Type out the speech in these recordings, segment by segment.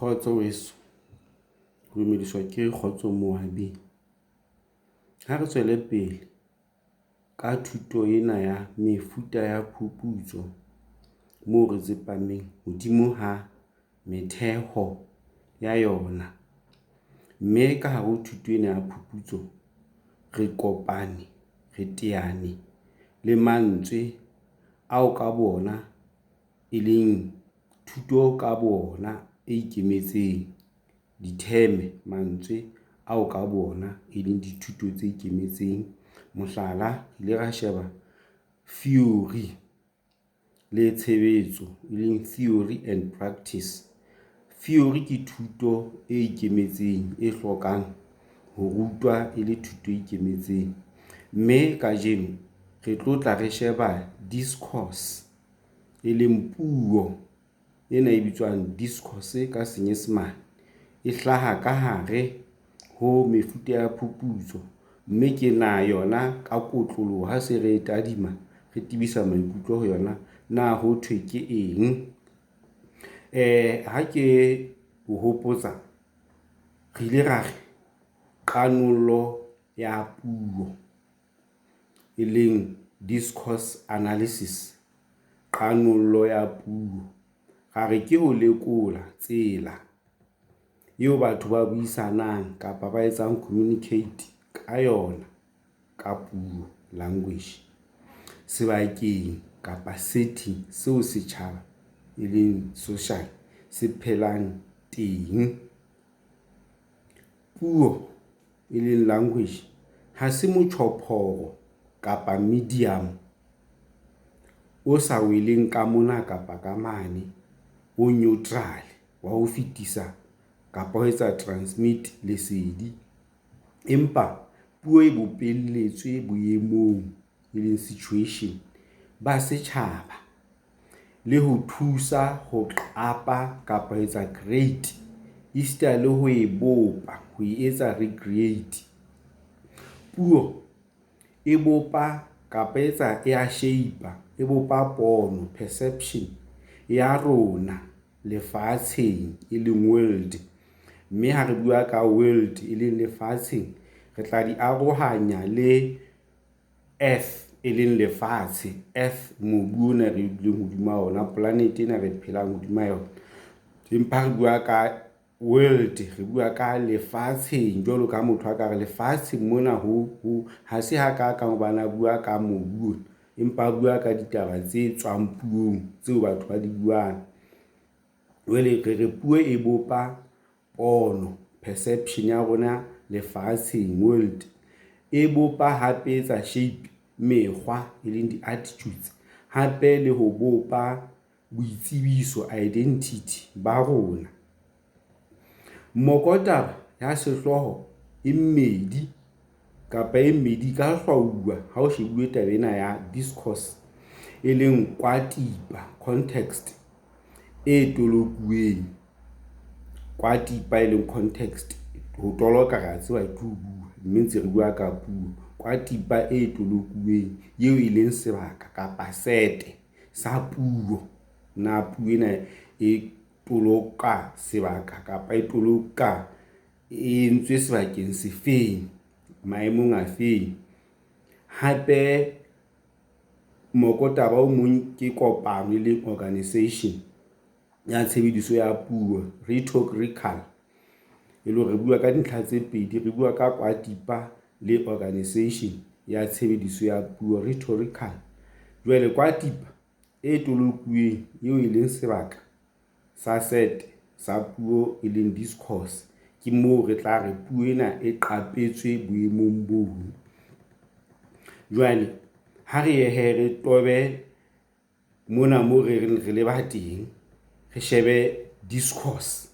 Kgotso weso, ke dumediswa ke Kgotso Moabi. Ha re tswele pele ka thuto ena ya mefuta ya phuputso moo re tsepameng hodimo ha metheho ya yona. Mme ka hare ho thuto ena ya phuputso, re kopane, re teane le mantswe ao ka bo ona e leng thuto ka bo ona e ikemetseng. Diteme, mantswe ao ka bo ona e leng dithuto tse ikemetseng. Mohlala, re ile ra sheba theory le tshebetso, e leng theory and practice. Theory ke thuto e ikemetseng, e hlokang ho rutwa e le thuto e ikemetseng. Mme kajeno re tlo tla re sheba discourse, e leng puo ena e bitswang discourse ka senyesemane. E hlaha ka hare ho mefuta ya phuputso, mme ke na yona ka kotloloho ha se re e tadima, re tebisa maikutlo ho yona na ho thwe ke eng? Ha ke o hopotsa, re ile ra re qanollo ya puo, e leng discourse analysis. Qanollo ya puo, ra re ke ho lekola tsela eo batho ba buisanang kapa ba etsang communicate ka yona ka puo, language. Sebakeng kapa setting seo setjhaba e leng social se phelang teng. Puo e leng language, ha se motjhophoro kapa medium o sa weleng ka mona kapa ka mane, o neutral wa ho fetisa kapa ho etsa transmit lesedi. Empa puo e bopelletswe boemong, e leng situation ba setjhaba le ho thusa ho qapa kapa ho etsa create e sita le ho e bopa, ho e etsa recreate. Puo e bopa kapa etsa ya shape-a, e bopa pono, perception ya rona lefatsheng, e leng world. Mme ha re bua ka world, e leng lefatsheng, re tla di arohanya le earth, e leng lefatshe. Earth, mobu ona re dutseng hodima ona, planet ena re phelang hodima yona. Empa ha re bua ka world, re bua ka lefatsheng jwalo ka ha motho a ka re lefatsheng mona ho, ha se hakakang hobane a bua ka mobu ona, empa a bua ka ditaba tse tswang puong tseo batho ba di buang. Jwale re re puo e bopa pono, perception ya rona lefatsheng, world. E bopa hape e etsa shape mekgwa, e leng di-attitudes hape le ho bopa boitsebiso, identity ba rona. Mokotaba ya sehlooho e mmedi kapa e mmedi e ka hlwauwa ha ho shebuwe taba ena ya discourse, e leng context e tolokuweng. E leng context, ho toloka re a tseba ke ho bua, mme ntse re bua ka puo. E tolokuweng eo e leng sebaka kapa sete sa puo. Na puo ena e toloka sebaka kapa e toloka e entswe sebakeng se feng? Maemong a feng? Hape mokotaba o mong ke kopano, e leng organisation ya tshebediso ya puo, rhetorical. E le hore re bua ka dintlha tse pedi, re bua ka le organisation ya tshebediso ya puo, rhetorical. Jwale e tolokuweng eo e leng sebaka sa set sa puo, e leng discourse. Ke moo re tla re puo ena e qapetswe boemong bono. Jwale ha re ye hee, re tobe mona moo re reng re leba teng, re shebe discourse.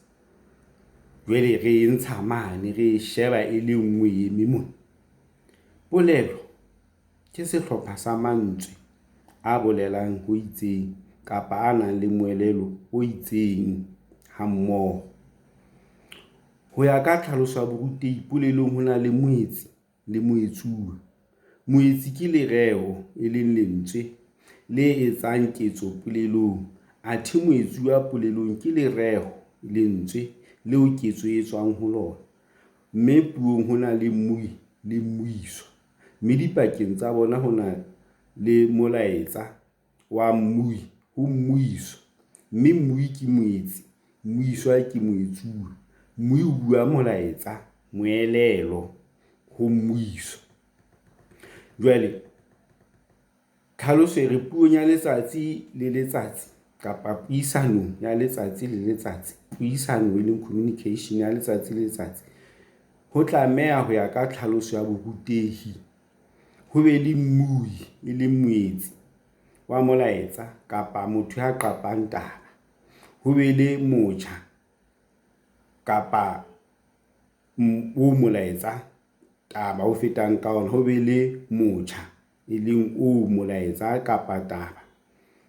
Jwale re e ntsha mane, re e sheba e le nngwe e eme mona. Polelo ke sehlopha sa mantswe a bolelang ho itseng kapa a nang le moelelo o itseng ha mmoho. Ho ya ka tlhaloso ya borutehi polelong ho na le moetsi le moetsuwa. Moetsi ke lereho, e leng lentswe le etsang ketso polelong. Athe moetsuwa polelong ke lereho. Lentswe leo ketso e etswang ho lona. Mme puong ho na le mmui le mmuiswa, mme dipakeng tsa bona ho na le molaetsa wa mmui ho mmuiswa. Mme mmui ke moetsi, mmuiswa ke moetsuwa. Mmui o bua molaetsa, moelelo ho mmuiswa. Jwale tlhaloso e re puong ya letsatsi le letsatsi kapa puisanong ya letsatsi le letsatsi, puisano e leng communication ya letsatsi le letsatsi. Ho tlameha ho ya ka tlhaloso ya borutehi, ho be le mmui e leng moetsi wa molaetsa kapa motho ya qapang taba. Ho be le motjha kapa o molaetsa taba o fetang ka ona. Ho be le motjha, e leng oo molaetsa kapa taba,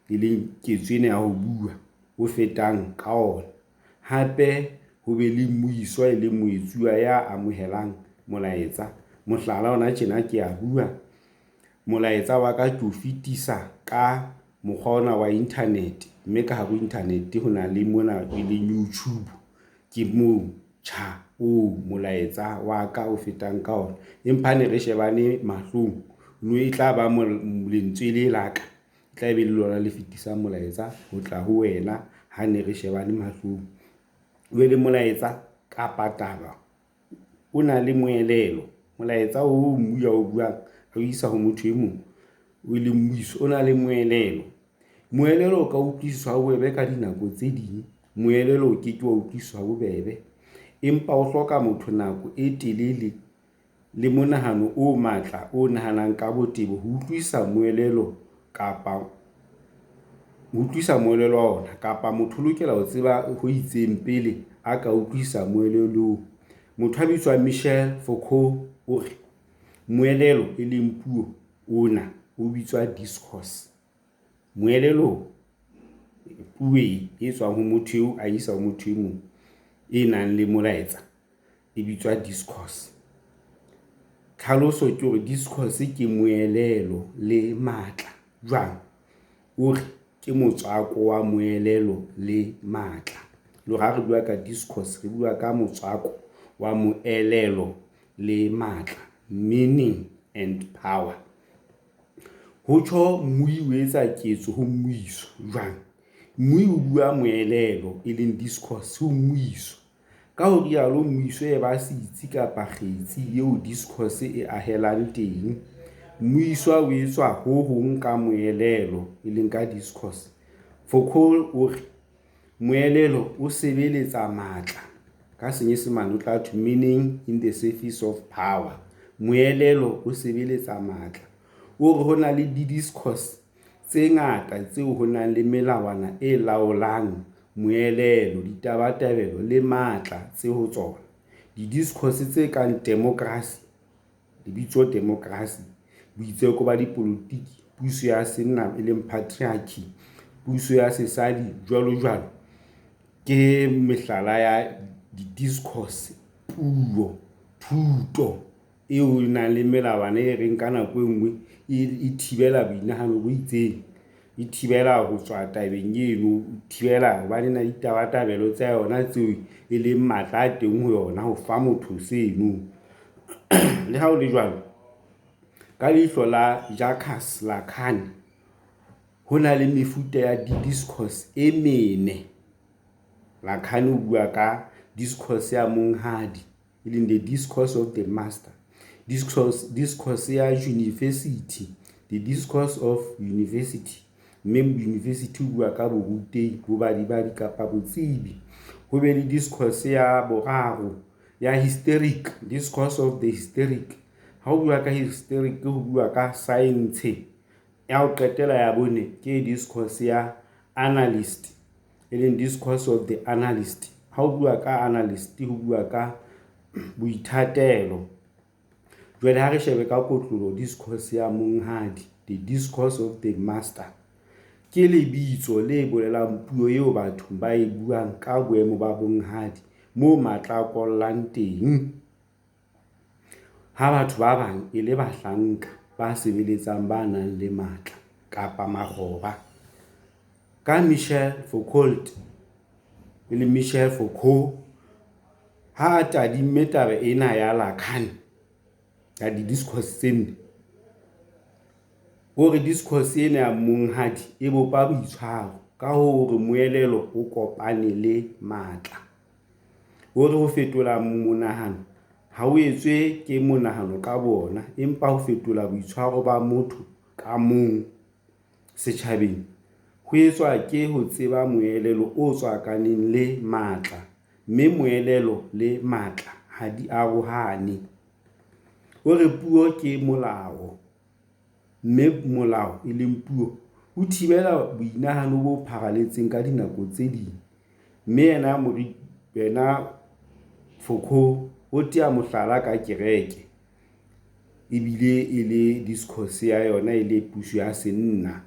e leng ketso ena ya ho bua o fetang ka ona. Hape ho be le mmuiswa e leng moetsuwa ya amohelang molaetsa. Mohlala, hona tjena ke a bua, molaetsa wa ka ke o fetisa ka mokgwa ona wa internet, mme ka hare ho internet ho na le mona e leng YouTube. Ke motjha oo molaetsa wa ka o fetang ka ona. Empa ha ne re shebane mahlong, e tla ba lentswe le la ka tla be le lona le fetisang molaetsa ho tla ho wena ha ne re shebane mahlong. Jwale molaetsa kapa taba o na le moelelo. Molaetsa oo mmui ao buang o isa ho motho e mong, o leng o na le moelelo. Moelelo o ka utlwisiswa ha bobebe ka dinako tse ding, moelelo o keke wa utlwisiswa ha bobebe. Empa o hloka motho nako e telele le monahano o matla, o nahanang ka botebo ho utlwisisa moelelo kapa ho utlwisisa moelelo wa ona kapa motho o lokela ho tseba ho itseng pele a ka utlwisisa moelelo oo. Motho a bitswang Michel Foucault o re moelelo e leng puo ona o bitswa discourse. Moelelo puo e tswang ho motho eo a isa ho motho e mong e nang le molaetsa e bitswa discourse. Tlhaloso ke hore discourse ke moelelo le matla. Jwang? O re ke motswako wa moelelo le matla. Le hore ha re bua ka discourse, re bua ka motswako wa moelelo le matla, meaning and power. Ho tjho mmui o etsa ketso ho mmuiswa jwang? Mmui o bua moelelo, e leng discourse ho mmuiswa. Ka ho rialo mmuiswa e ba setsi kapa kgetsi eo discourse e ahelang teng. Mmuiswa o etsa ho hong ka moelelo, e leng ka discourse. Foucault o re moelelo o sebeletsa matla. Ka senyesemane o tla thwe meaning in the service of power. Moelelo o sebeletsa matla. O re ho na le di-discourse tse ngata tseo ho nang le melawana e laolang moelelo, ditabatabelo le matla tse ho tsona. Di-discourse tse kang democracy, lebitso democracy, boitseko ba dipolotiki, puso ya senna e leng patriarchy, puso ya sesadi jwalo jwalo. Ke mehlala ya di-discourse, puo, thuto eo e nang le melawana e reng ka nako e nngwe e thibela boinahano bo itseng, e thibela ho tswa tabeng eno, e thibela hobane e na le ditabatabelo tsa yona tseo e leng matla a teng ho yona ho fa motho seno. Le ha ho le jwalo, ka leihlo la Jacques Lacan, ho na le mefuta ya di-discourse e mene. Lacan o bua ka discourse ya monghadi, e leng the discourse of the master. Discourse ya university, the discourse of university, mme university o bua ka borutehi, bobadi kapa botsebi. Ho be le discourse ya boraro ya hysteric, discourse of the hysteric. Ha o bua ka hysteric ho bua ka science. Ya ho qetela ya bone ke discourse ya analyst, e leng discourse of the analyst. Ha o bua ka analyst ho bua ka boithatelo. Jwale ha re shebe ka kotloloho discourse ya monghadi, the discourse of the master. Ke lebitso le bolelang puo eo batho ba e buang ka boemo ba bonghadi, moo matla a kollang teng. Ha batho ba bang e le bahlanka ba sebeletsang ba nang le matla kapa makgoba. Ka Michel Foucault. e leng Michel Foucault, ha a tadimme taba ena ya Lacan ya di-discourse tse nne, o re discourse ena ya monghadi e bopa boitshwaro. Ka hoo, o re moelelo o kopane le matla. O re ho fetola monahano ha ho etswe ke monahano ka boona, empa ho fetola boitshwaro ba motho ka mong setjhabeng ho etswa ke ho tseba moelelo o tswakaneng le matla, mme moelelo le matla ha di arohane. O re puo ke molao, mme molao, e leng puo, o thibela boinahano bo pharaletseng ka dinako tse ding, mme yena Foucault o tea mohlala ka kereke ebile e le discourse ya yona e le puso ya senna,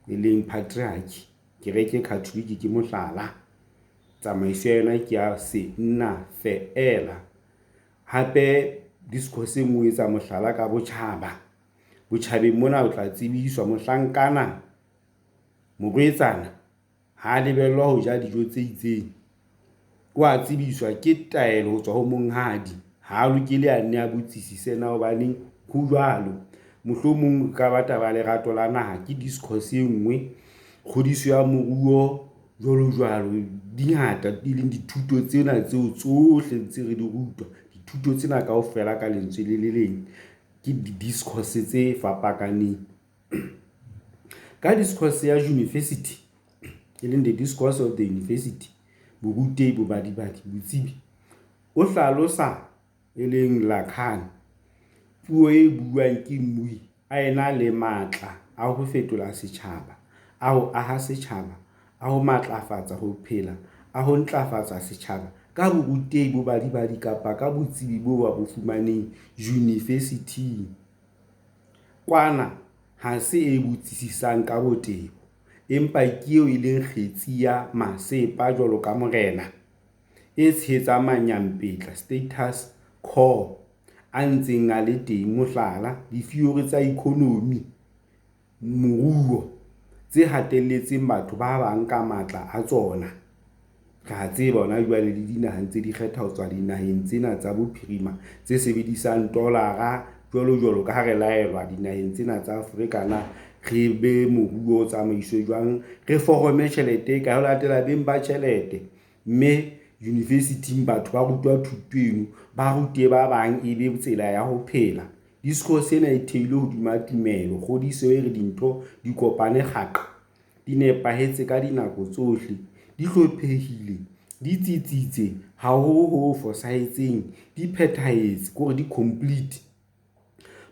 e leng patriarchy. Kereke e Catholic ke mohlala, tsamaiso ya yona ke ya senna feela. Hape discourse e nngwe o etsa mohlala ka botjhaba. Botjhabeng mona o tla tsebiswa mohlankana, morwetsana ha lebellwa ho ja dijo tse itseng. O a tsebiswa ke taelo ho tswa ho monghadi. Ha a lokele a nne a botsisise na hobaneng ho jwalo. Mohlomong e ka ba taba ya lerato la naha ke discourse e nngwe. Kgodiso ya moruo jwalo jwalo. Di ngata e leng dithuto tsena tseo tsohle ntse re di rutwa. Dithuto tsena kaofela ka lentswe le le leng ke di-discourse tse fapakaneng. Ka discourse ya university, e leng the discourse of the university, borutehi bobadibadi botsebi, o hlalosa e leng Lacan, puo e buuwang ke mmui a ena le matla a ho fetola setjhaba, a ho aha setjhaba, a ho matlafatsa ho phela, a ho ntlafatsa setjhaba ka borutehi, bobadibadi kapa ka botsebi boo a bo fumaneng yunivesithing. Kwana ha se e botsisisang ka botebo, empa ke eo e leng kgetsi ya masepa jwalo ka morena, e tshehetsang manyampetla, status quo, a ntseng a le teng, mohlala, ditheori tsa ikonomi, moruo, tse hatelletseng batho ba bang ka matla a tsona. Re a tseba hona jwale le dinaha ntse di kgetha ho tswa dinaheng tsena tsa bophirima tse sebedisang dolara jwalo jwalo ka ha re laelwa dinaheng tsena tsa Afrika na re be moruo o tsamaiswe jwang, re forome tjhelete e kae ho latela beng ba tjhelete. Mme university-ing batho ba rutwa thuto eno, ba rute ba bang e be tsela ya ho phela. Discourse ena e thehilwe hodima tumelo, kgodiso e re dintho di kopane kgaqa, di nepahetse ka dinako tsohle, di hlophehile, di tsitsitse, ha ho ho fosahetseng, di phethahetse, ke hore di complete.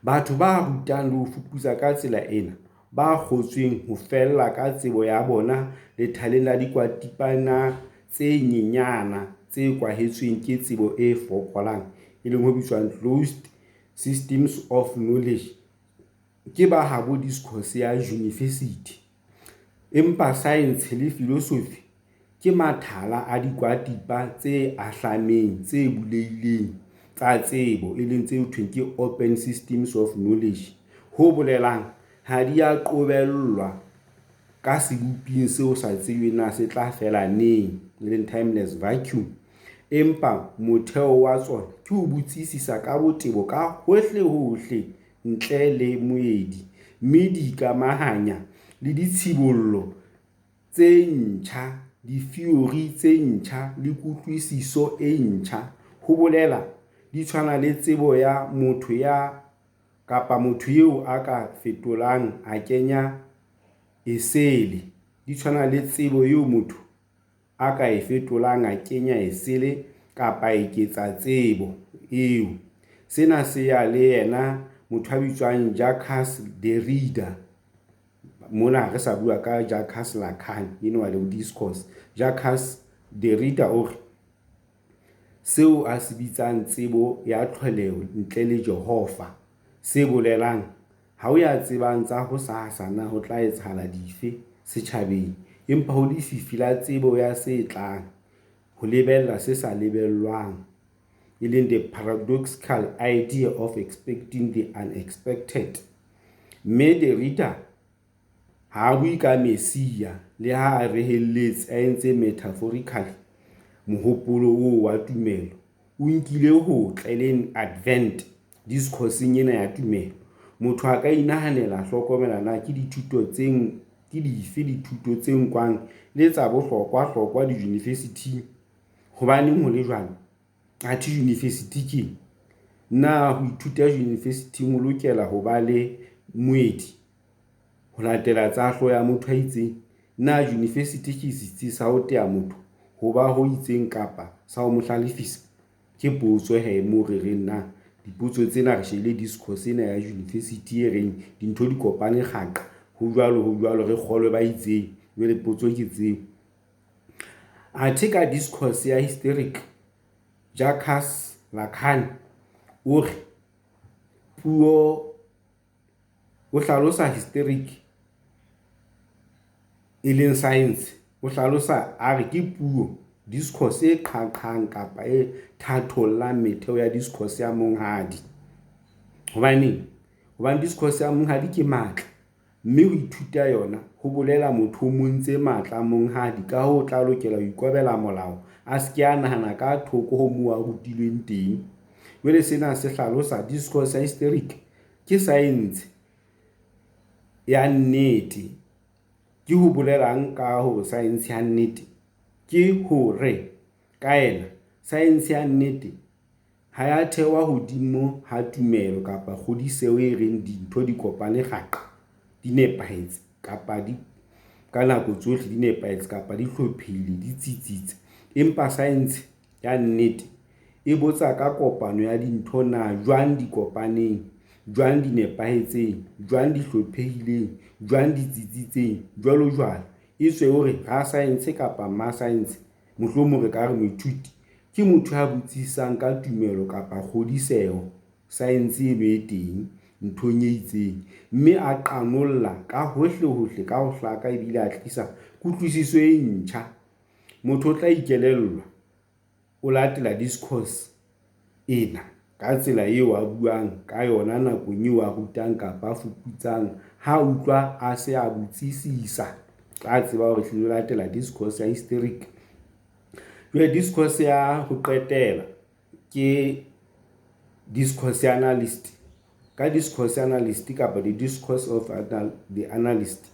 Batho ba rutang le ho fuputsa ka tsela ena, ba kgotsweng ho fella ka tsebo ya bona lethaleng la dikwatipana tse nyenyana tse kwahetsweng ke tsebo e fokolang, e leng ho bitswang closed systems of knowledge, ke ba habo discourse ya yunivesithi. Empa saense le filosofi ke mathala a dikwatipa tse ahlameng, tse bulehileng, tsa tsebo, e leng tse ho thweng ke open systems of knowledge. Ho bolelang ha di a qobellwa ka seboping se sa tsejweng na se tla fela neng, e leng timeless vacuum, empa motheo wa tsona ke ho botsisisa ka botebo ka hohlehohle ntle le moedi, mme di ikamahanya le ditshibollo tse ntjha, ditheori tse ntjha le kutlwisiso e ntjha, ho bolela, di tshwana le tsebo ya motho eo a ka e fetolang a kenya esele, di tshwana le tsebo eo motho a ka e fetolang a kenya esele kapa a eketsa tsebo eo. Sena se ya le yena motho ya bitswang Jacques Derrida, mona ha re sa bua ka Jacques Lacan enwa wa discourse. Jacques Derrida o re seo a se bitsang tsebo ya tlholeho ntle le Jehova, se bolelang ha ho ya tsebang tsa hosasa na ho tla etsahala dife setjhabeng, empa ho lefifi la tsebo ya se tlang, ho lebella se sa lebellwang, e leng the paradoxical idea of expecting the unexpected. Mme Derrida ha a bue ka Messia le ha a reheletse, a entse metaphorically. Mohopolo oo wa tumelo o nkile ho tla, e leng advent discourse-eng ena ya tumelo. Motho a ka inahanela, hlokomela na ke dithuto tse ke dife dithuto tse nkwang le tsa bohlokwa-hlokwa di-university-ing. Hobaneng ho le jwalo? Athe university keng? Na ho ithuta university-ing o lokela ho ba le moedi ho latela tsa hlooho ya motho a itseng? Na university ke setsi sa ho tea motho ho ba ho itseng kapa sa ho mo hlalefisa? Ke potso hee moo re reng na dipotso tsena re shebile discourse ena ya university e reng dintho di kopane kgaqa, ho jwalo, ho jwalo, re kgolwe ba itseng. Jwale potso ke tseo. Athe ka discourse ya hysteric, Jacques Lacan o re puo o hlalosa hysteric e leng science. O hlalosa a re ke puo discourse e qhaqhang kapa e thathollang metheo ya discourse ya monghadi. Hobaneng? Hobane discourse ya monghadi ke matla, mme ho ithuta yona ho bolela motho o montse matla a monghadi. Ka hoo, o tla lokela ho ikobela molao, a se ke a nahana ka thoko ho moo a rutilweng teng. Jwale sena se hlalosa discourse ya hysteric ke science ya nnete. Ke ho bolelang ka hore science ya nnete ke hore ka ena science ya nnete ha ya thehwa hodimo ha tumelo kapa kgodiseho e reng dintho di kopane kgaqa, di nepahetse kapa di ka nako tsohle di nepahetse kapa di hlophile, di tsitsitse. Empa science ya nnete e botsa ka kopano ya dintho na jwang di kopaneng, jwang di nepahetseng, jwang di hlophehileng, jwang di tsitsitseng, jwalo jwalo. Etswe o re rasaense kapa mmasaense, mohlomong re ka re moithuti ke motho ya botsisang ka tumelo kapa kgodiseho science eno e teng nthong e itseng. Mme a qanolla ka hohle-hohle ka ho hlaka ebile a tlisa kutlwisiso e ntjha. Motho o tla ikelellwa o latela discourse ena ka tsela eo a buang ka yona nakong eo a rutang kapa a fuputsang. Ha utlwa a se a botsisisa, tla tseba hore ehlile o latela discourse ya hysteric. Jwale discourse ya ho qetela ke discourse ya analyst. Ka discourse analyst kapa the discourse of the analyst,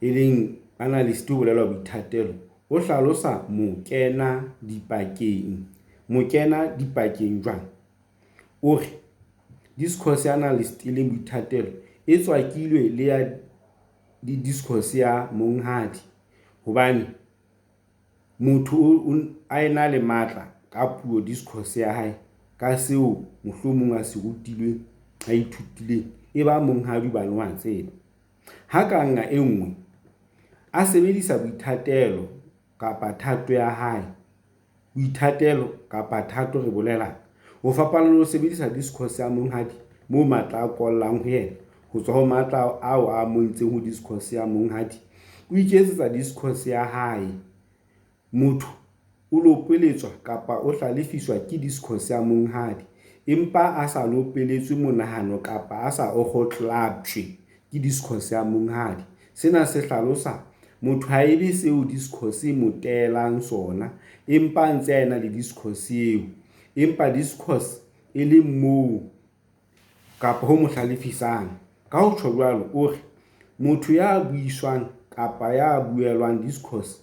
e leng analyst ho bolela boithatelo, o hlalosa mokena dipakeng. Mokena dipakeng jwang? O re discourse analyst e leng boithatelo e tswakilwe le ya le discourse ya monghadi. Hobane motho o a ena le matla ka puo discourse ya hae ka seo mohlomong a se rutilweng, a ithutileng, e ba monghadi hobane wa tseba. Ha ka nqa e nngwe a sebedisa boithatelo kapa thato ya hae. Boithatelo kapa thato re bolelang ho fapana le ho sebedisa discourse ya monghadi moo matla a kollang ho yena ho tswa ho matla ao a montseng ho discourse ya monghadi. O iketsetsa discourse ya hae. Motho o lopeletswa kapa o hlalefiswa ke discourse ya monghadi, empa a sa lopeletswe monahano kapa a sa okgotlaptjwe ke discourse ya monghadi. Sena se hlalosa motho ha e be seo discourse e mo teelang sona, empa a ntse a ena le discourse eo. Empa discourse e le moo kapa ho mo hlalefisang. Ka ho tjho jwalo, o re motho ya buiswang kapa ya buelwang discourse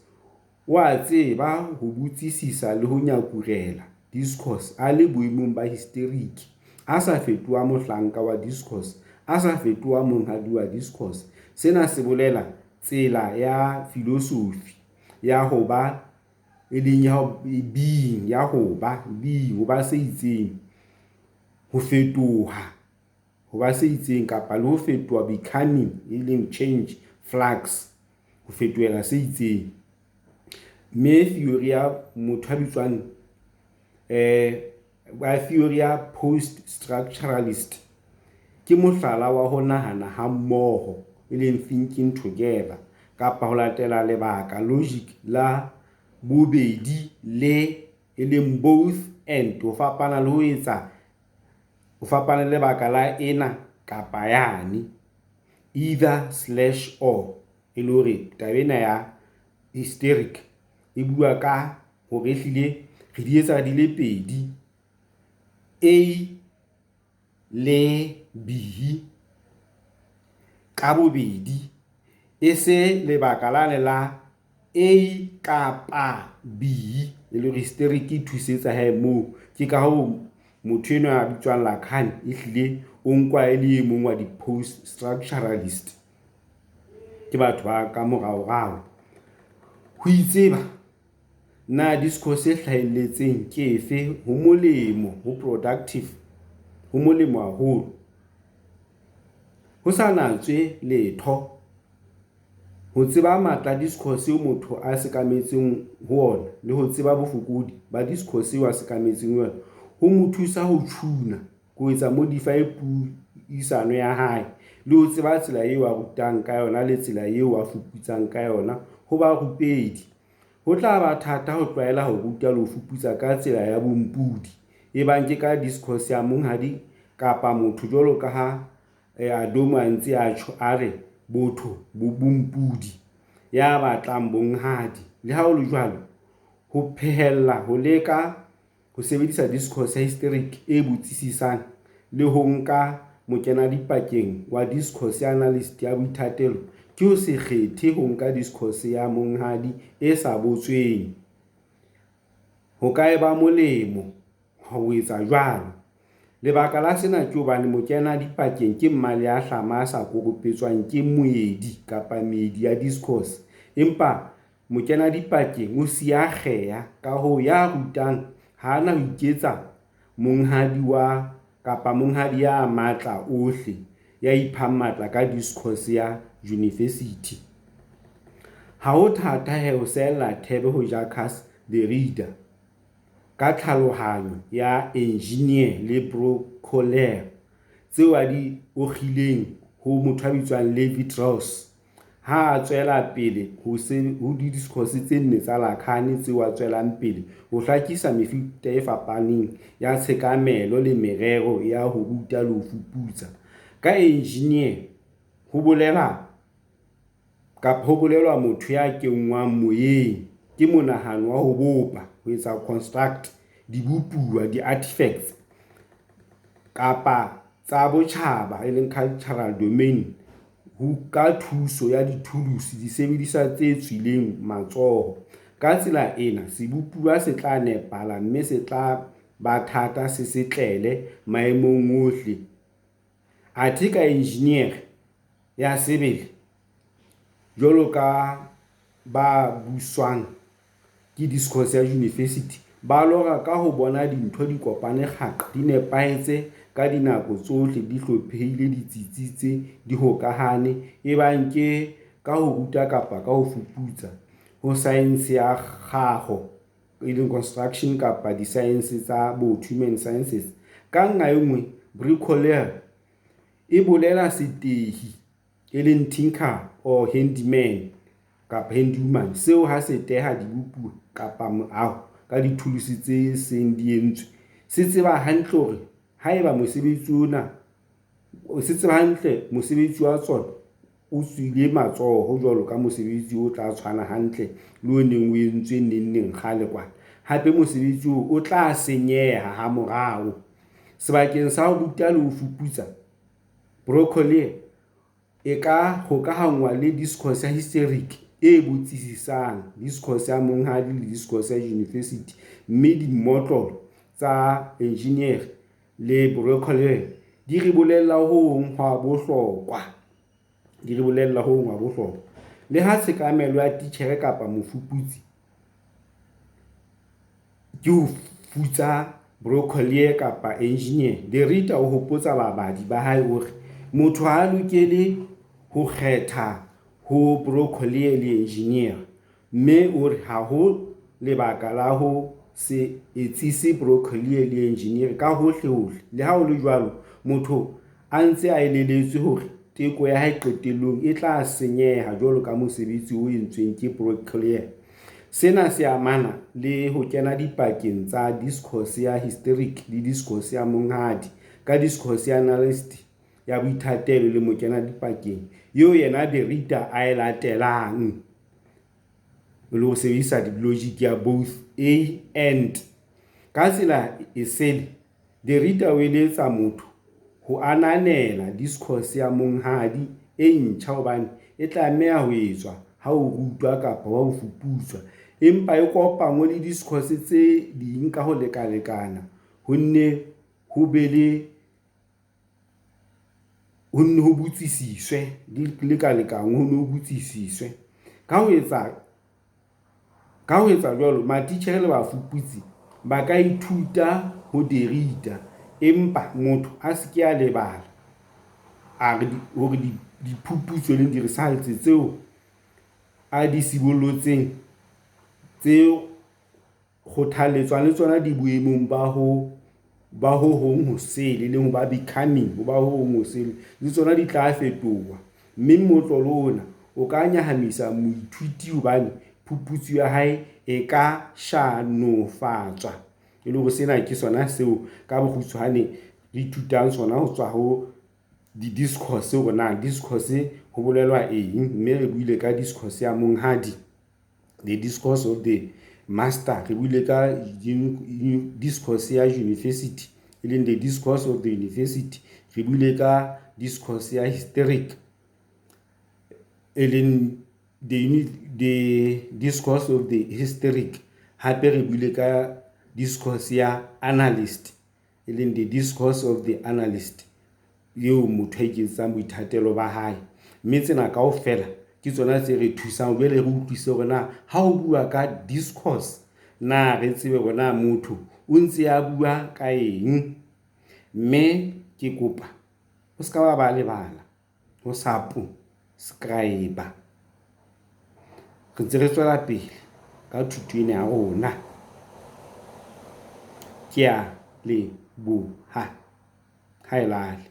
o a tseba ho botsisisa le ho nyakurela discourse a le boemong ba hysteric, a sa fetoha mohlanka wa discourse, a sa fetoha monghadi wa discourse. Sena se bolela tsela ya filosofi ya ho ba, e leng ya being, ya ho ba being, ho ba se itseng, ho fetoha, ho ba se itseng kapa le ho fetoha becoming, e leng change, flux, ho fetohela se itseng. Mme theory ya motho a bitswang wa theory ya post structuralist ke mohlala wa ho nahana ha mmoho, e leng thinking together kapa ho latela lebaka logic la bobedi le, e leng both and, ho fapana le ho etsa, ho fapana le lebaka la ena kapa yane, either slash or, e le hore taba ena ya hysteric e bua ka hore ehlile re di etsa di le pedi, A le B ka bobedi e se lebaka lane la A kapa B e le hore hystery e thusetsa hee moo. Ke ka hoo motho enwa a bitswang Lacan ehlile o nkwa e le e mong wa di-poststructuralist. Ke batho ba ka moraorao. Ho itseba na discourse e hlahelletseng ke efe ho molemo ho productive, ho molemo haholo. Ho sa natswe letho, ho tseba matla a discourse eo motho a sekametseng ho ona le ho tseba bofokodi ba discourse eo a sekametseng ho yona, ho mo thusa ho tjhuna, ho etsa modify puisano ya hae, le ho tseba tsela eo a rutang ka yona le tsela eo a fuputsang ka yona ho barupedi. Ho tla ba thata ho tlwaela ho ruta le ho fuputsa ka tsela ya bompodi, ebang ke ka discourse ya monghadi kapa motho jwalo ka ha Adorno a ntse a tjho, a re, Botho bo mompodi ya batlang bonghadi. Le ha ho le jwalo, ho phehella ho leka ho sebedisa discourse ya hystery e botsisisang le ho nka mokenadipakeng wa discourse ya analyst ya boithatelo, ke ho se kgethe ho nka discourse ya monghadi e sa botsweng, ho ka eba molemo ho etsa jwalo. Lebaka la sena ke hobane mokenadipakeng ke mmaleahlama ya sa koropetswang ke moedi kapa meedi ya discourse, empa mokenadipakeng o siya kgeya, ka hoo, ya rutang ha a na ho iketsa monghadi kapa ya matla ohle, ya iphang matla ka discourse ya junifiesithi. Ha ho thata he ho seela thebe ho Jacques Derrida ka tlhalohanyo ya engineer le bricoleur tseo a di okgileng ho motho ya bitswang Levi-Strauss ha a tswela pele ho discourse tse nne tsa Lacan tseo a tswelang pele ho hlakisa mefuta e fapaneng ya tshekamelo le merero ya ho ruta le ho fuputsa. Ka engineer ho bolelwa motho ya kenngwang moyeng ke monahano wa ho bopa, ho etsa construct, dibopuwa, di-artefacts, kapa tsa botjhaba, cultural domain, ka thuso ya dithuluse, disebediswa tse tswileng matsoho. Ka tsela ena, sebopuwa se tla nepahala, mme se tla ba thata se setlele maemong ohle, athe ka enjinere ya sebele, jwalo ka ba buswang ke discourse ya junifiesithi, ba lora ka ho bona dintho di kopane kgaqa, di nepahetse ka dinako tsohle, di hlophehile, di tsitsitse, di hokahane, ebang ke ka ho ruta kapa ka ho fuputsa, ho saense ya kgaho, construction, kapa disaense tsa botho, human sciences. Ka nqa e nngwe, bricoleur e bolela setehi tinker or handyman, seo ha se teha dibopuwa kapa meaho ka dithuluse tse seng di entswe, se tseba hantle mosebetsi wa tsona o tswile matsoho jwalo ka mosebetsi o tla tshwana hantle le o neng o entswe nengneng kgale kwana, hape mosebetsi oo o tla senyeha hamorao. Sebakeng sa ho ruta le ho fuputsa, bricoleur e ka hokahanngwa le discourse ya hystery e botsisisang, discourse ya monghadi le discourse ya junifiesithi, mme dimmotlolo tsa engineer le bricoleur di re bolella ho hong hwa bohlokwa. Le ha tshekamelo ya titjhere kapa mofuputsi ke ho futsa bricoleur kapa engineer, Derrida o hopotsa babadi ba hae hore motho ha a lokele ho kgetha ho bricoleur le engineer, mme o re ha ho lebaka la ho se etsise bricoleur le engineer ka hohlehohle. Le ha ho le jwalo, motho a ntse a elelletswe hore teko ya hae qetellong e tla senyeha jwalo ka mosebetsi o entsweng ke bricoleur. Sena se amana le ho kena dipakeng tsa discourse ya hystery le discourse ya monghadi ka discourse ya analyst ya boithatelo le mokenadipakeng eo yena Derrida a e latelang, le ho sebedisa logic ya both A and. Ka tsela esele, Derrida o eletsa motho ho ananela discourse ya monghadi e ntjha hobane e tlameha ho etswa ha ho rutwa kapa ho fuputswa, empa e kopanngwe le discourse tse ding ka ho lekalekana, ho nne ho botsisiswe. Ka ho etsa jwalo, matitjhere le bafuputsi ba ka ithuta ho Derrida, empa motho a se ke a lebala hore diphuputso, di-results, tseo a di sibollotseng, tse kgothaletswang, le tsona di boemong ba ho ba ho hong hosele, e leng ho ba becoming, ho ba ho hong hosele, le tsona di tla fetoha, mme mmotlolo ona o ka nyahamisa moithuti hobane phuputso ya hae e ka shanofatswa. E le hore sena ke sona seo ka bokgutshwane re ithutang sona ho tswa ho di-discourse hore na discourse ho bolelwa eng, mme re buile ka discourse ya monghadi, the discourse of the master. Re buile ka discourse ya university, e leng the discourse of the university. Re buile ka discourse ya hysteric, e leng the discourse of the hysteric. Hape re buile ka discourse ya analyst, e leng the discourse of the analyst, eo motho a iketsetsang boithatelo ba hae. Mme tsena kaofela ke tsona tse re thusang jwale re utlwisise hore na ha ho bua ka discourse, na re tsebe hore na motho o ntse a bua ka eng. Mme ke kopa o ska ba ba lebala ho subscribe. Re ntse re tswela pele ka thuto ena ya rona. Ke a leboha. Ha e lale.